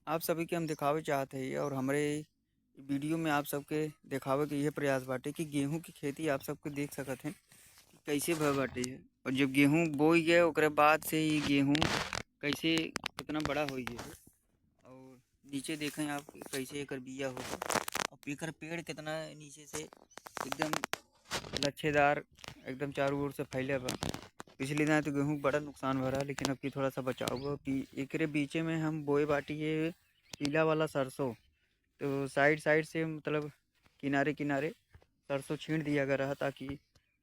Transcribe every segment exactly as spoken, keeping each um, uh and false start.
आप सभी के हम देखावे चाहत हई और हमरे वीडियो में आप सबके देखावे के इहे प्रयास बाटे कि गेहूं की खेती आप सबके देख सकत हैं कि कैसे भय बाटे है। और जब गेहूं बोई गए, ओकरे बाद से ही गेहूं कैसे कितना बड़ा होई गए है। और नीचे देखें आप, कैसे एकर बिया होता और एकर पेड़ कितना नीचे से एकदम लच्छेदार, एकदम चारों ओर से फैले बा। पिछली दाएँ तो गेहूं बड़ा नुकसान भरा, लेकिन अब की थोड़ा सा बचाव बा। पी-, एकरे बीचे में हम बोए बाटी ये पीला वाला सरसों। तो साइड साइड से, मतलब, किनारे किनारे सरसों छींट दिया गया रहा, ताकि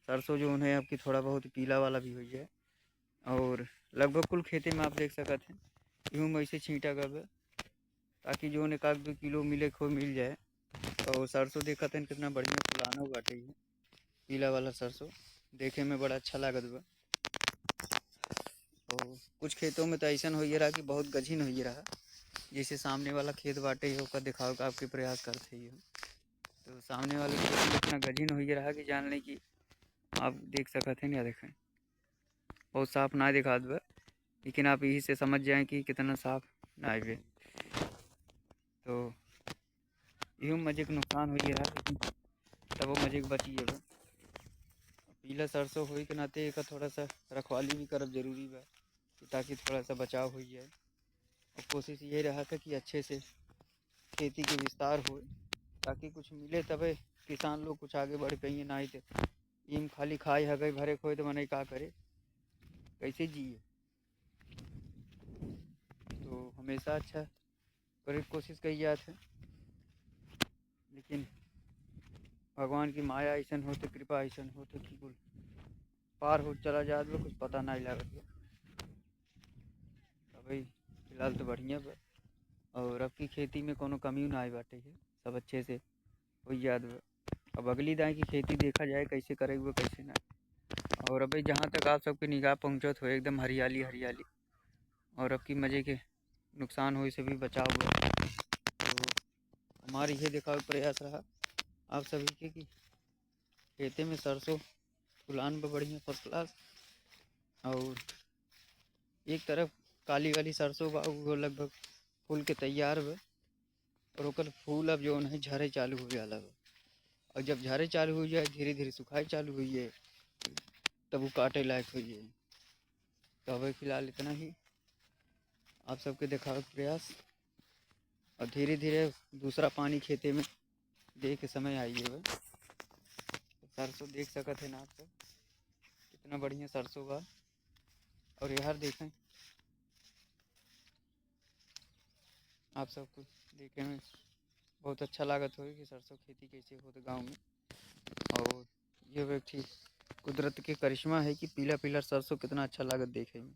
सरसों जो उन्हें अब की थोड़ा बहुत पीला वाला भी हो जाए। और लगभग कुल खेते में आप देख सकत हैं, गेहूं ऐसे छींटा गया बा, ताकि जो एक आध दो किलो मिले को मिल जाए। और सरसों देखत हैं कितना बढ़िया फुलाना बाटे ये पीला वाला सरसों, देखे में बड़ा अच्छा लागत बा। और कुछ खेतों में तो ऐसन होइए रहा कि बहुत गझिन होइए रहा, जैसे सामने वाला खेत बाटे है, ओकर देखावे का आपके प्रयास करत है। तो सामने वाले खेत में इतना गझिन होइए रहा कि जान लें कि आप देख सकत हैं या देखें, बहुत साफ ना दिखात बा, लेकिन आप यही से समझ जाएं कि कितना साफ ना आवे। तो इहो मजे के नुकसान होइए रहा, लेकिन तबो मजे के बचिए बा। पीला सरसों होई के नाते एकर थोड़ा सा रखवाली भी करब जरूरी बा, कि ताकि थोड़ा सा बचाव हो जाए। और कोशिश ये रहा था कि अच्छे से खेती के विस्तार हो, ताकि कुछ मिले तबे किसान लोग कुछ आगे बढ़ पाइए, ना तो ईम खाली खाए हगई भरे खोए तो मने का करे, कैसे जिए। तो हमेशा अच्छा करे के कोशिश करी जात है, लेकिन भगवान की माया ऐसन होते, कृपा ऐसन होते कि कुल पार हो चला जात बा, कुछ पता नहीं लागत बा। अभी फिलहाल तो बढ़िया बा, और अब की खेती में कोनो कमी ना आई बाटे है, सब अच्छे से हो जात बा। अब अगली दाएँ की खेती देखा जाए कैसे करे के बा, कैसे ना। और अभी जहाँ तक आप सबके निगाह पहुँचत हो, एकदम हरियाली हरियाली, और अब की मजे के नुकसान होए से भी बचाव हुआ। तो हमार इहे देखावे के प्रयास रहा आप सभी के कि खेते में सरसों फुलान बा बढ़िया, फर्स्ट क्लास। और एक तरफ काली वाली सरसों बा, वो लगभग फूल के तैयार बा, और ओकर फूल अब जो है झरे चालू हो जाला बा। और जब झरे चालू हो जाए, धीरे धीरे सुखाए चालू हो जाए, तब वो काटे लायक हो जाए। तो अभी फिलहाल इतना ही आप सबके देखावे के प्रयास, और धीरे धीरे दूसरा पानी खेते में दे के समय आई है। सरसों देख सकत है ना आप सब, कितना बढ़िया सरसों बा। और यार देखें, आप सबको देखे में बहुत अच्छा लागत होई कि सरसों खेती कैसे होत गाँव में। और ये एक ठे कुदरत के करिश्मा है कि पीला पीला सरसों कितना अच्छा लागत देखे में।